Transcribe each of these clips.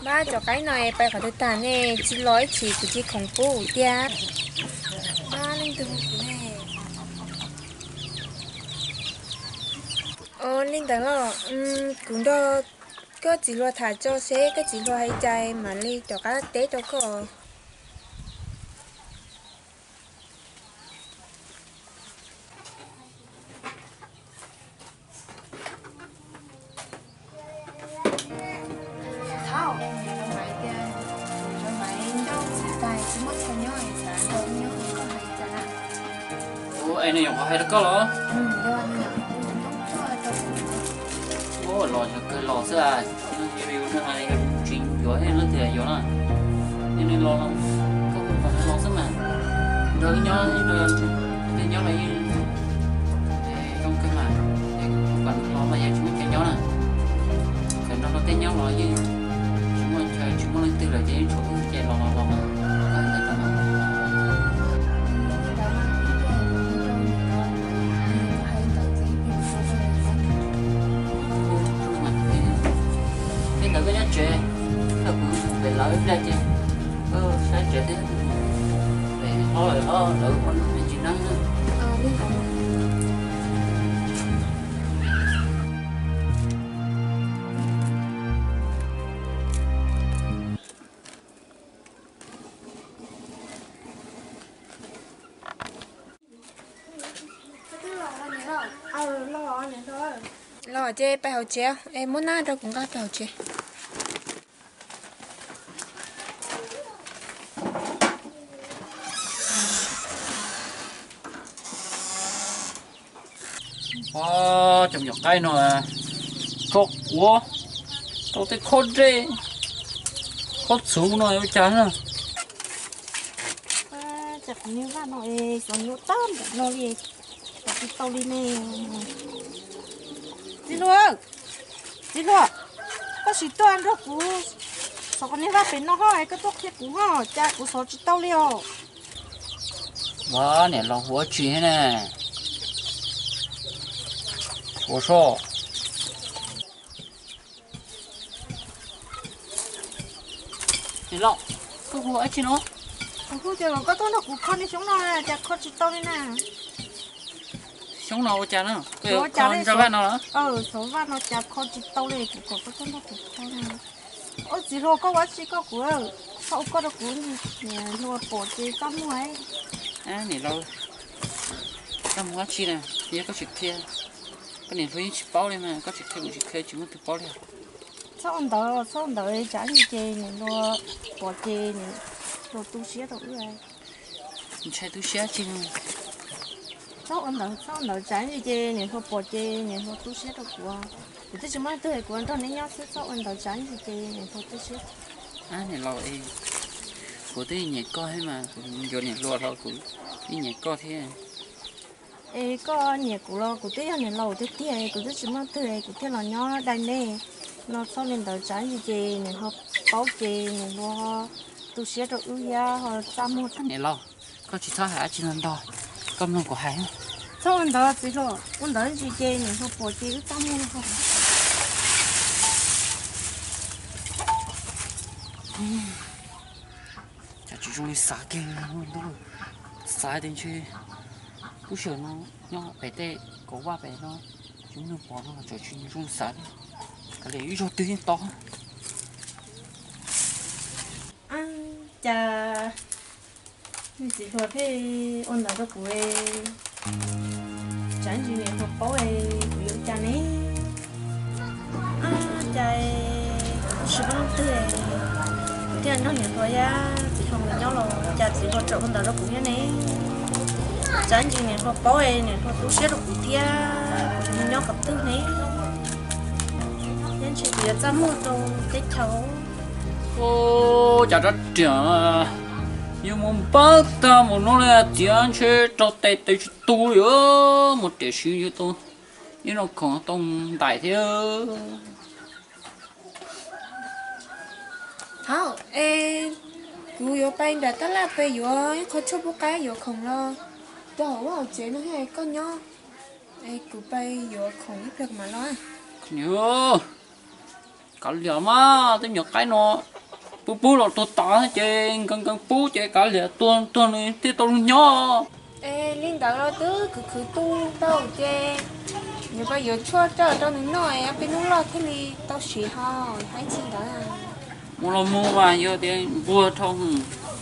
Npab, cov qaib no es pais qhov twg tag ne? Tsis los ib chim kuv tsis khoom pub tiag. Npab, leej twg hu kuv ne? Ua li ntawd los, kuv nrog koj txiv hluas tham tso seb koj txiv hluas hais cas mam li rov qab teb rau koj. Ua, es nws nyuam qhuav hais rau koj los? Ua, los yog kawg los xwb, nws yog tsis yuav leej twg yuav na. Yog nws los, koj kuj kom nws los xwb mas. Nrog wb nyob, tej nyob los yeej zoo kawg mas, es kom nws los mas yeej tsis muaj chaw nyob na. Txawm nrog luag tej nyob los yeej tsis muaj chaw, tsis muaj leej twg lawm ces yeej tshuav wb ces los los los mas. Tej ntawd koj nyob tsev, kuv mus pem lawv ib pliag ces saib tsev thiab. Pem hlob lawv hlob lawv ua me ntsis neeb na. Los ces pais hauv tsev, es muab nab rau kuv nqa pais hauv tsev. Cov nyuam qaib no, koj quav tau tej khob dej, khob txhuv no ua cas na? Cas kuv niag vaj no es xov nyuaj tag npaum no li, xov tsis tau li ne. Txiv hluas, txiv hluas, koj sim tuaj nrog kuv xov kuv niag vaj pem no hos, koj tuaj qhia kuv hos, cas kuv xov tsis tau li os. Ua, niam laus hu ua tsi thiab ne? Ua soj. Niam laus, koj hu ua tsi no? Kuv hu ces kom koj tuaj nrog kuv kho niag xyoob no, cas kho tsis tau li na. Xyoob no ua cas no? Koj yuav kho nrog vaj no los? Xov vaj no cas kho tsis tau li, kuv kom koj tuaj nrog kuv kho na. Ua txiv hluas, koj ua tsi koj kuv, txhob ua koj rau kuv, niam hluas pom ces txaj muag. Niam laus, txaj muag dab tsi na? Yog koj tsis qhia, koj niam hluas yeej tsis paub li mas, koj tsis qhia kuv tsis qhia, tsis muaj tus paub li. Txhob ua ntawd, txhob ua ntawd, tsam ib ntsis ces niam hluas pom ces niam hluas tu siab rau wb. Ntshai tu siab tsi? Txhob ua ntawd, txhob ua ntawd, tsam ib ntsis ces niam hluas pom ces niam hluas tu siab rau kuv. Kuv twb tsis muaj leej twg, kuv nrog neb nyob xwb, txhob ua ntawd, tsam ib ntsis ces niam hluas tu siab. Niam laus, kuv twb nyiam koj thiab mas, kuv yuav niam hluas los kuv yeej nyiam koj thiab. Es koj nyiam kuv los kuv twb yog niam laus tiag tiag, kuv twb tsis muaj leej twg, kuv thiaj los nyob dai neb no. Txhob li ntawd, tsam ib ntsis ces niam hluas paub ces niam hluas tu siab rau wb thiab ho txaj muag. Niam laus, koj tsis txhob hais dab tsi ntog ntog, koj mloog kuv hais. Txhob ua ntawd txiv hluas, ua ntawd ib ntsis ces niam hluas pom ces wb txaj muag li. Cas tsis zoo li xav kiag, xav tias ntshe lub sij hawm no nyob pem tej kaum vaj pem no, tsis muaj neeg pom no los tseem tsis zoo li xav thiab. Kav liam, ib zaug twg yeej tau. Cas nws txiv hluas thiaj ua ntawd rau kuv, tsam ib ntsis niam hluas paub kuv yuav ua cas ne? Cas kuv twb tsis muaj leej twg, kuv thiaj nrog niam hluas thiab txiv hluas nkawd nyob los cas txiv hluas tseem ua ntawd rau kuv thiab ne? Tsam ib ntsis niam hluas paub, niam hluas tu siab rau kuv thiab, kuv yuav mus nyob qhov twg ne? Thiab ntshe kuv yuav txaj muag rau teb chaws. Ua cas rab riam yuav mus npawb tag mus no li, tias ntshe raug tes tes tsis tu li, mus riam siv yuav tau ib no khoom tau ntais thiab. Hauj, es kuv yuav pais nram tab laj pem yuav ib qho tshuaj pub qaib yuav khoom los. Rau hauv vaj hauv tsev no thiab koj nyob, es kuv pais yuav khoom ib pliag kuv mam los. Niam, kav liam mas, tej me nyuam qaib no pub pub los tuag tas ces nkees nkees pub ces kav liam, tuag tuag nws thiaj tau lub nyob. Es li ntawd los twb khwv khwv tu tau ces yuav pais yuav tshuaj rau rau nws noj es peb hnub loj thiaj li tau siv ho, hais tsis ntawd. Mus los mus mas yog tias nquag dhau,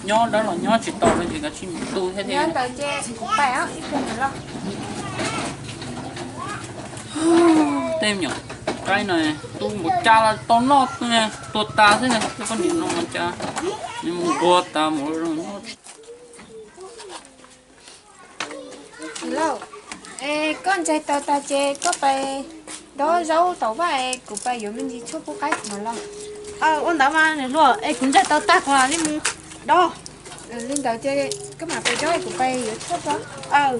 nyob dawb los nyob tsis tau no ces kav tsij mus tu thiab. Yog ntawd ces kuv pais os, ib pliag mam los. Tej me nyuam qaib no tu npaum cas los tau noj, tuag tas xwb, tej poj niam no mas cas nws mus nquag tas mus los nyob tsis. Lauj, es koj ntsaig taws tag ces koj pais dob zaub tom vaj es kuv pais yuav me ntsis tshuaj pub qaib kuv mam los. Ua ntawd mas niam hluas, es kuv ntsaig taws tag kuv mam li mus dob. Li ntawd ces koj mam pais dob es kuv pais yuav tshuaj rau.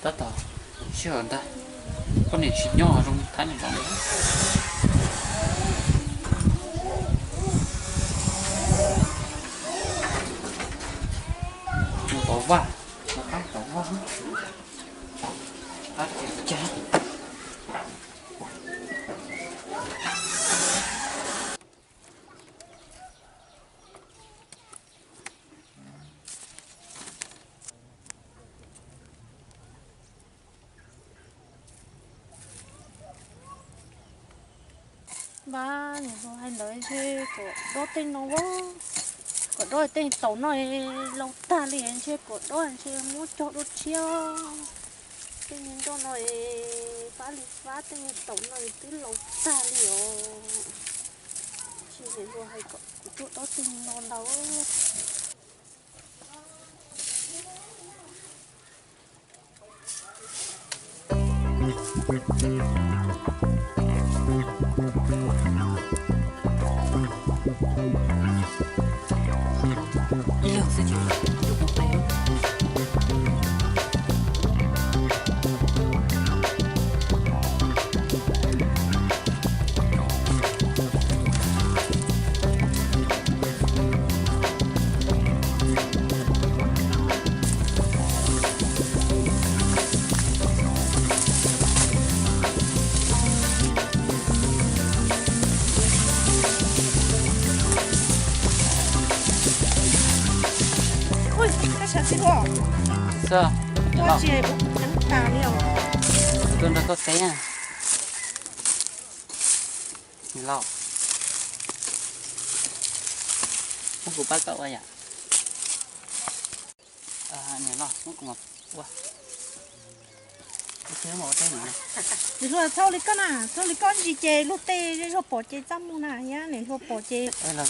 Tab tom sij hawm ntag, poj niam tsis nyob zoo thaij nws zoo. Mus tom vaj, mus qab tom vaj, qab tias cas. Npab, niam hluas hais ntawd ntshe kom dob tej no, kom dob tej taum no laus tag li ntshe kom dob ntshe muab cog dua tshiab. Tej niag nroj no fab li fab, tej niag taum no twb laus tag li os. Ntshe niam hluas hais kom kuv tuaj dob tej no ntau. Ui, koj sawv tsis ua. Xwb, ua tsis ua tas li os. Kuv tuaj nrog koj teb na. Niam laus, muab kuv pab koj ua yom. Niam laus, muab kuv ua. Niam hluas, txhob li koj na, txhob li koj ntsis ces luag tej zej zog pom ces txaj muag na, yog niam hluas pom ces. Koj nres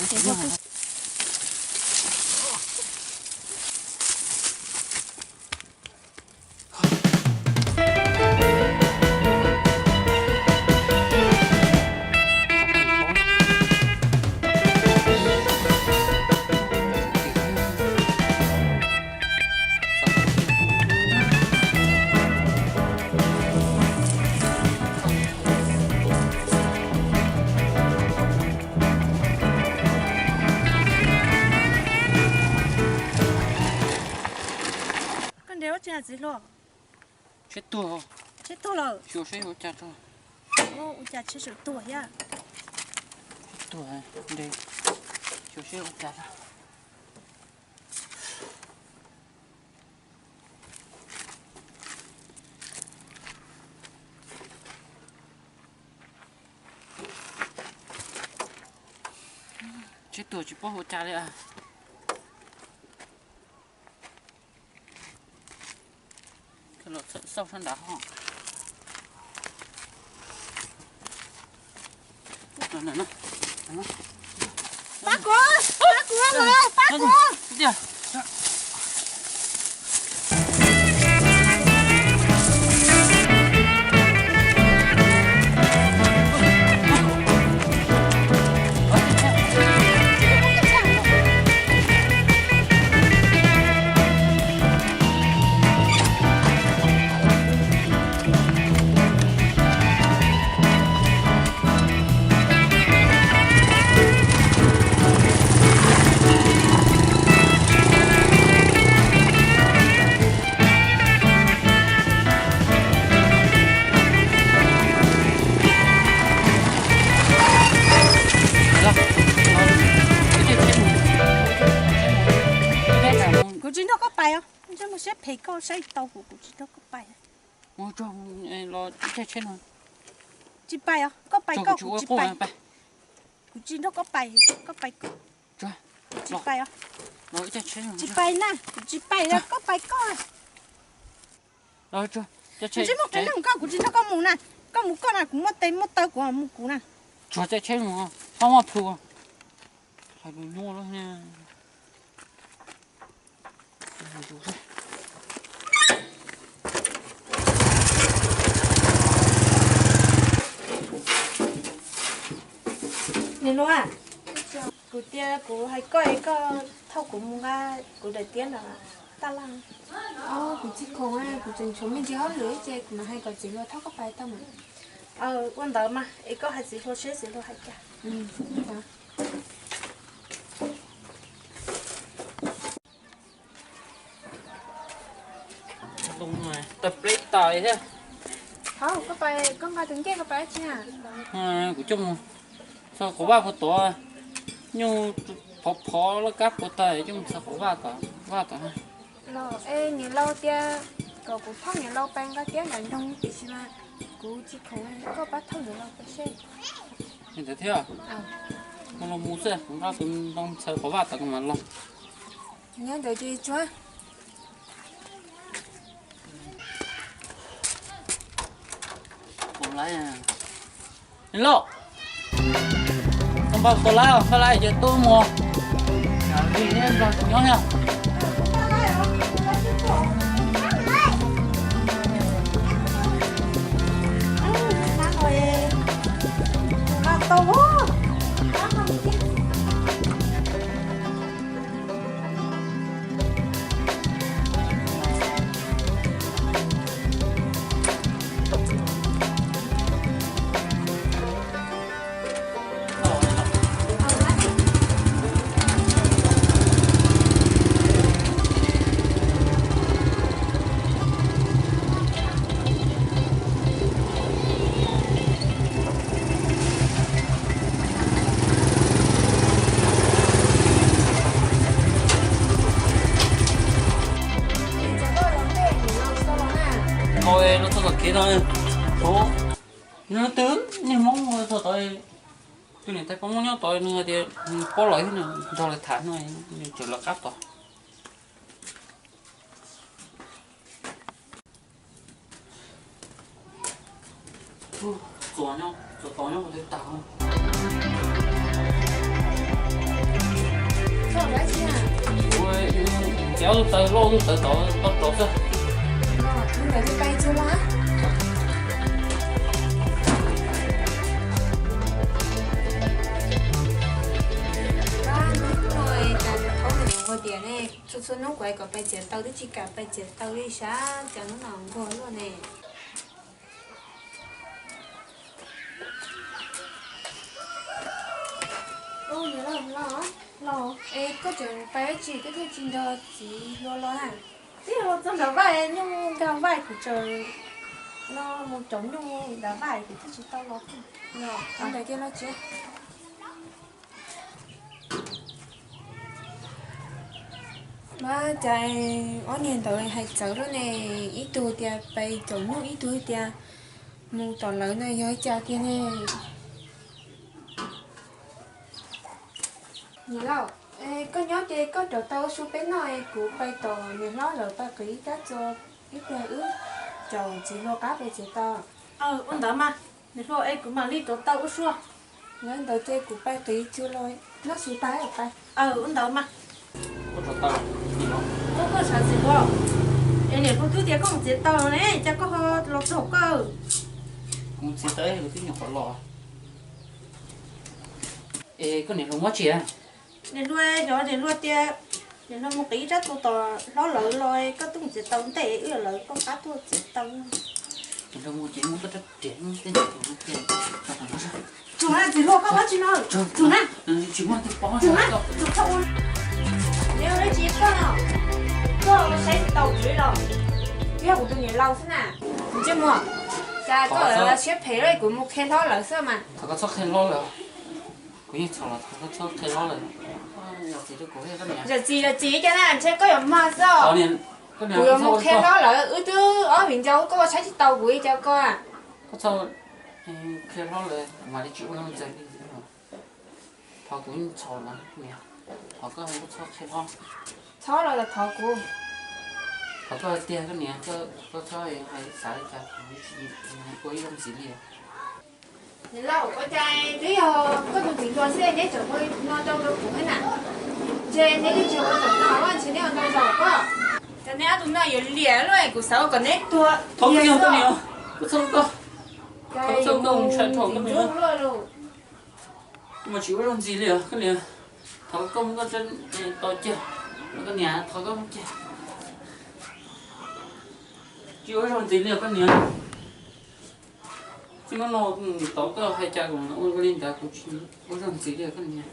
ua tsi txiv hluas? Tsheb tuag. Tsheb tuag lawm. Xyuas seb ua cas tso. Ua cas tsheb tseem tuag thiab. Tsheb tuag, nres xyuas seb ua cas. Tsheb tuag tsis paub ua cas li. Los txawm xauj sab nrad ho. Pab kuv, pab kuv, pab kuv. Tiag. Phem koj saib tau kuv, kuv tsis nrog koj pais. Los ib caij tsheb no. Tsis pais os, koj pais koj, kuv tsis pais. Kuv tsis nrog koj pais, koj pais koj. Kuv tsis pais os. Tsis pais na, kuv tsis pais, koj pais koj. Ntsej muag qia neeg koj, kuv tsis nrog koj mus na. Koj mus koj na, kuv muaj tes muaj taw kuv mus kuv na. Tsuag caij tsheb mus, txhob maj plhu. Hais lus nyuaj lawm. Niam hluas, kuv tias kuv hais koj es koj thauj kuv mus nqa kuv daim tiab ntawm taj laj. Kuv tsis khoom, kuv tseem tshuav me ntsis hauj lwm ces kuv mam hais kom txiv hluas thauj koj pais tau mas. Ua ntawd mas es koj hais txiv hluas seb txiv hluas hais cas. Tawm pleb tas thiab. Koj nqa tus ncej ko pais tsi? Kuv coj mus txog quav vaj puag tod, nyuj phov phov laj kab puas tas coj mus txog quav vaj tod, vaj tod. Los es niam laus tias kom kuv thauj niam laus pais nqa tiab nram nroog tiam sis mas kuv tsis khoom, koj pab thauj niam laus pais seb. Li ntawd thiab, mus los mus xwb, kuv nqa tus ntoo txhawv quav vaj tod kuv mam los. Nyob ntawd ces tsuag. Niam laus, tau npaj tua lab, npaj lab ces tuaj mus. Nyob thiab. Nws txog tom kev no, nws twb niag Hmoob txog tod, tus niam tais poj Hmoob nyob tod nws hais tias nws paub lawv thiab nws nrog lawv tham no, nws tseem lawv qab tod. Txuas nyob, txuas tos nyob twb tag. Ces ob tug taws loj tug taws tod tau rau xwb. Txhua txhua hnub kuv hais kom pais txiav taws twb tsis kam pais txiav taws li, sav cas hnub no nquag luaj ne. Los, es koj tseem pais dab tsi koj thiaj tsis nrog txiv hluas los na? Twb los txog nram vaj, nyuj nkag vaj kuv tseem no mus caum nyuj nram vaj kuv thiaj tsis tau los. Ntawd ces los tsev. Mas cas ob niag ntawd hais txawv luaj ne, ib tug tias pais caum nyuj, ib tug tias mus tom lawv no yog cas tiag ne? Niam laus, koj nyob ces koj rauv taws ua su peb noj es kuv pais tom niam hlob lawv pais qiv ib rab txua, ib pliag wb caum txiv hluas qab pais txiav taws. Ua ntawd mas, niam hluas es kuv mam li rauv taws ua su. Yog li ntawd ces kuv pais qiv txua los noj su tas pais. Ua ntawd mas. Koj rauv taws, koj sawv txiv hluas. Es niam hluas twb tias koj mus txiav taws ne, cas koj ho los txog koj? Kuv mus txiav taws kuv twb nyuam qhuav los. Es koj niam hluas muab tsi? Niam hluas, xyov niam hluas tias niam hluas mus qiv ib rab txua tom hlob lawv los koj twb mus txiav taws ntej wb lawv koj qab tuaj txiav taws. Niam hluas mus ces muab koj rab riam tej ntawd. Tsum na, txiv hluas koj muab tsi no? Tsum na. Tsis muaj twg paub na. Tsum na, tsum txhob ua. Neb ua dab tsi koj no? Koj saib tsis taus kuv li los? Yog kuv tus niam laus xwb na. Ntsej muag, cas koj siab phem li, kuv mus qhia hlob lawv xwb mas. Thov koj txhob qhia hlob lawv. Kuv yeej txhaum los thov koj txhob qhia hlob lawv. Zam txim zam txim cas na, ntshe koj yuav mag xwb os. Kuv yuav mus qhia hlob lawm, wb twb ob viv ncaus koj ua saib tsis tau kuv li cas koj. Koj txhob qhia hlob lawm mam li tsis ua zoo ntxiv li. Thov kuv yeej txhaum lawm, thov koj txhob qhia hlob. Txhob los thov kuv. Thov koj tiag koj niam, koj txhob hais xav li cas, kuv tsis ua ib zoo ntxiv li. Niam laus, ua cas twb yog koj tus txiv hluas xwb neb tseem ua no rau rau kuv thiab na? Ntshe neb twb tsis ua tau no, ntshe neb ua ntau zaus koj. Cas neb ob tug no yuav liam luaj, kuv xav ua kom neb tuag. Thov koj, koj niam, koj txhob koj, koj txhob koj mus tshais rau koj niam. Mas tsis ua zoo ntxiv li os koj niam. Thov koj muab koj tso tau kiag, koj niam, thov koj muab kiag. Tsis ua zoo ntxiv li os koj niam. Txij hnub no tod koj hais cas kuv ua li ntawd, kuv tsis ua zoo ntxiv li os koj niam.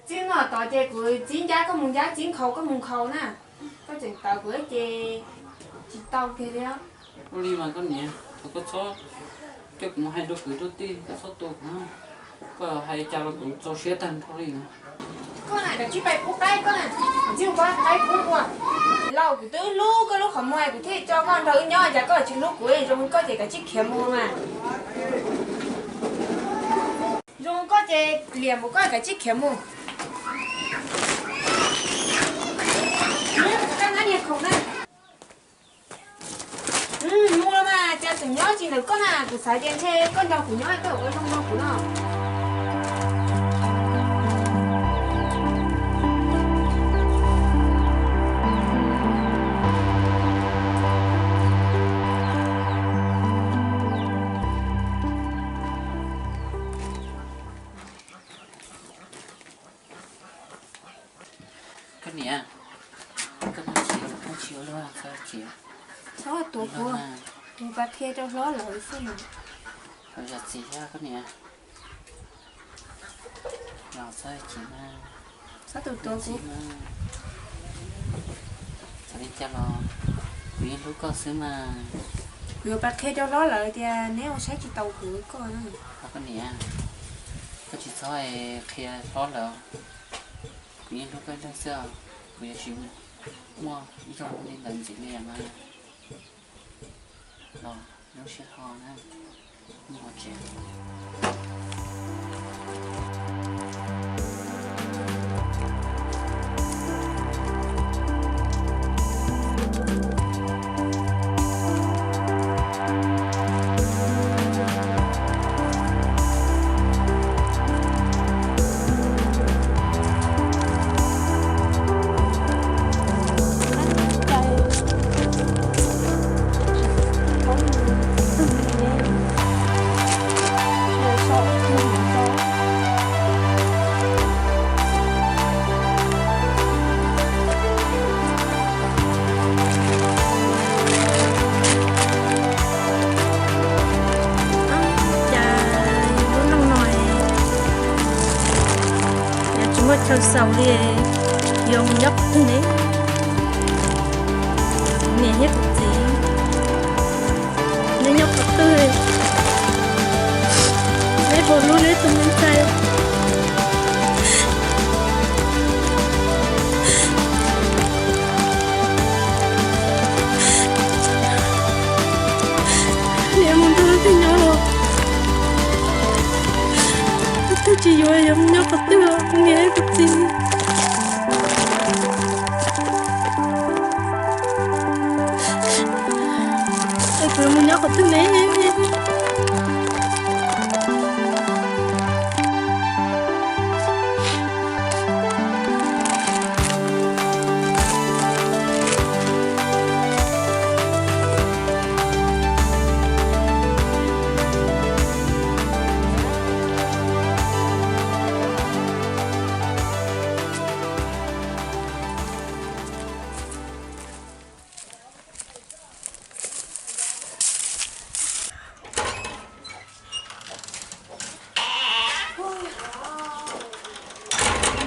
Txij hnub no tod ces kuv txib ncab koj mus ncab, txib nkhaus koj mus nkhaus na. Koj tseem tawv kuv ces tsis tau kiag li os. Ua li mas koj niam, thov koj txhob coj kuv mus hais rau kwv rau tij, koj txhob tu kuv. Koj hais cas los kuv txaus siab tag nrho li. Koj na kav tsij pais pub qaib koj na, kav tsij mus pub qaib pub ua. Laus, kuv twb hlub koj lub qhov muag kuv thiaj tso koj nrog wb nyob, cas koj tsis hlub kuv, zoo koj ces kav tsij khiav mus mas. Zoo koj ces liam mus, koj kav tsij khiav mus. Koj nab niag khoom na. Mus los mas, cas tseem nyob tsis ntawm koj na, kuv xav tias ntshe koj nrog kuv nyob koj ua zoo nrog kuv no. Koj niam, koj tsis ua, koj tsis ua luaj, txhob chim. Txhob tuav kuv, kuv pab qhia rau hlob lawv xwb. Kuv zam txim thiab koj niam. Los txhob chim mas. Txhob tuav kuv. Txawm li cas los kuv yeej hlub koj xwb mas. Kuv yuav pab qhia rau hlob lawv tias neb ua saib tsis tau kuv koj. Koj niam, koj tsis txhob qhia hlob lawv. Kuv yeej hlub koj ib leeg xwb, kuv yuav tsis muaj ib zaug li ntawd ntxiv li mas. Los lub sij hawm na, mus tsev. Cas lub neej no yog tsis muaj chaw xaus li, yuav mus nyob qhov twg ne? Niam thiab kuv txiv, neb nyob qhov twg? Neb puas hlub neb tus me ntxhais? Niam mus nrog leej twg nyob los, leej twg tsis yuav, yuav mus nyob qhov twg, niam kuv txiv? Es kuv yuav mus nyob qhov twg ne?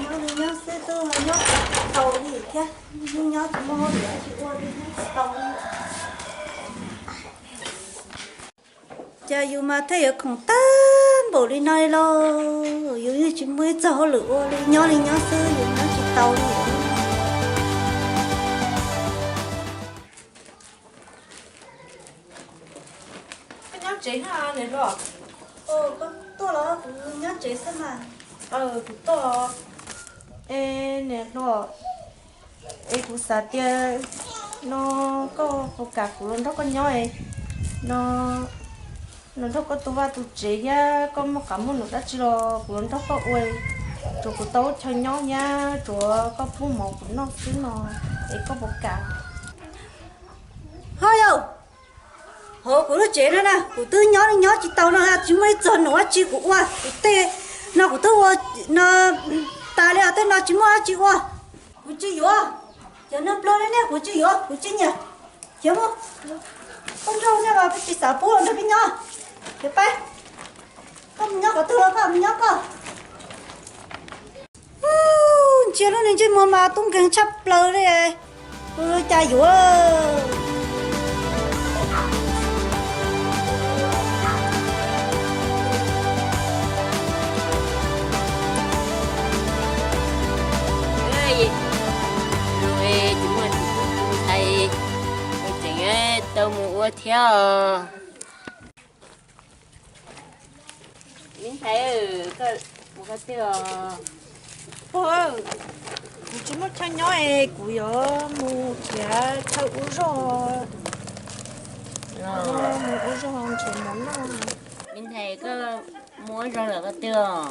Nyob li nyob xwb twb nyob tau li thiab, nyob tsis muaj hauj lwm tsis ua li nyob tsis tau li. Cas yus mas thiaj yuav khoom tag npaum li no li lauj, yus yeej tsis muaj ib txoj hauj lwm ua li, nyob li nyob xwb yus nyob tsis tau li. Tsev na niam hluas. Koj tuaj los? Kuv nyob tsev xwb mas. Kuv tuaj. Es niam hluas, es kuv xav tias no koj puas kam kuv los nrog koj nyob no, los nrog koj tu vaj tu tsev thiab koj muaj qab muaj num dab tsi los kuv los nrog koj ua, tsuav kuv tau chaw nyob thiab tsuav koj pub mov kuv noj xwb no, es koj puas kam? Ho yog, hauv kuv lub tsev no na kuv twb nyob nyob tsis tau no, tsis muaj ib txog num dab tsi kuv ua, kuv tej no kuv twb ua no tas li os, tej no tsis muaj dab tsi ua. Kuv tsis yuav, cov no ploj li ne kuv tsis yuav, kuv tsis nyiam. Khiav mus, koj nrog nej los koj tsis xav pub los nrog peb nyob. Khiav pab, koj mus nyob qhov twg los koj mus nyob koj. Ntsia lub niag ntsej muag mas tub nkeeg tshaj plaws li, ua cas yuav. Tseem tau mus ua thiab os. Me ntxhais, koj mus qhov twg os? Pog, kuv tsis muaj chaw nyob es kuv yuav mus nrhiav chaw ua zog, mus ua zog nrhiav mov noj. Me ntxhais, koj mus ua zog lawm qhov twg os?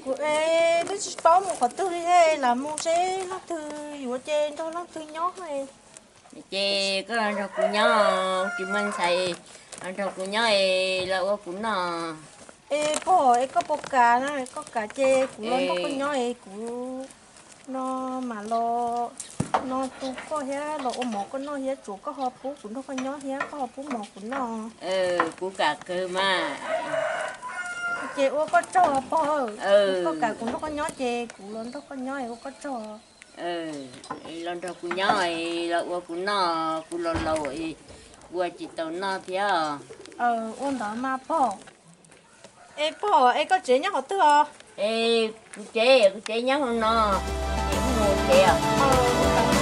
Kuv es twb tsis paub mus qhov twg li, lam mus seb leej twg yuav ces nrog leej twg nyob. Ces koj los nrog kuv nyob, tsis muaj ntxhais, los nrog kuv nyob es los ua kuv noj. Es pog, es koj puas kam na? Koj kam ces kuv los nrog koj nyob es kuv no mam los no tu koj thiab los ua mov koj noj thiab, tsuav koj ho pub kuv nrog koj nyob thiab koj ho pub mov kuv noj. Kuv kam kawg mas. Ces ua koj tsaug pog, koj kam kuv nrog koj nyob ces kuv los nrog koj nyob es ua koj tsaug. Los nrog kuv nyob, los ua kuv noj, kuv laus laus, ua tsis tau noj thiab. Ua ntawd mas pog. Es pog, es koj tsev nyob qhov twg os? Es kuv tsev, kuv tsev nyob hauv no, es mus tsev os.